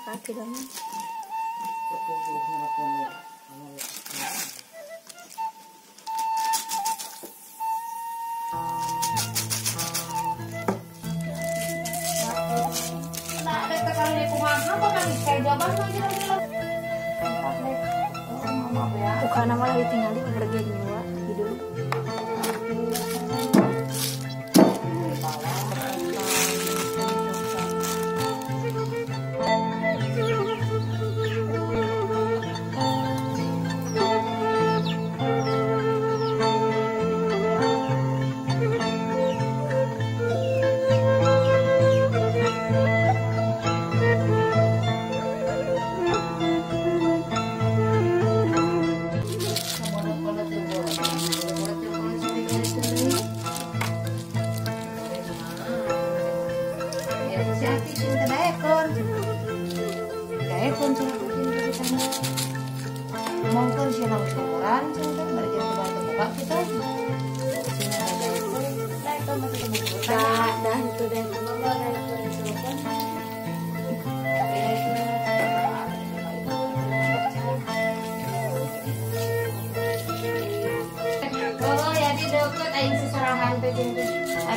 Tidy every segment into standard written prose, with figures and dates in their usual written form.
Kaki dong. Bukan nama lagi tinggalin pergi dua hidup.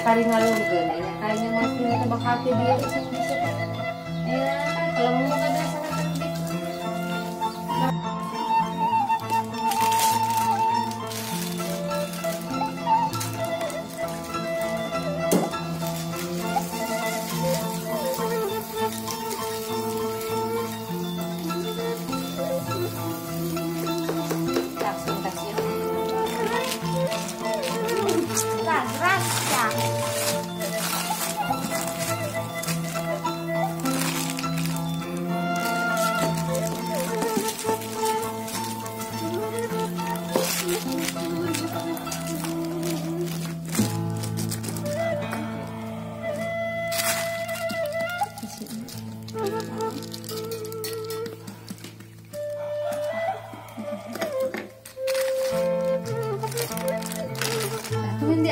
Kari ngalungkeun aya kayaknya masih tebak hati dia bisa ya kalau mau kada sana terbit. Langsung kasih. Ras ya.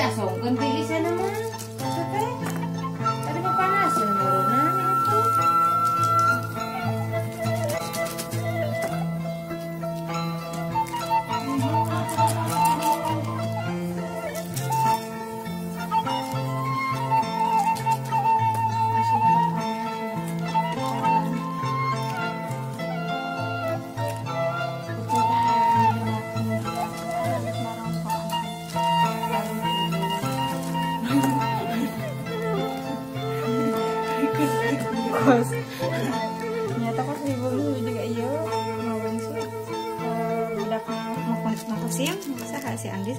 Asongkeun ti isana mah. Teh. Tadi mah panas ya nurunan itu. Ternyata pas dibeli juga iya mau bensu budak mau sim bisa si Andi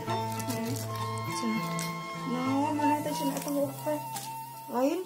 no mana itu cina atau lain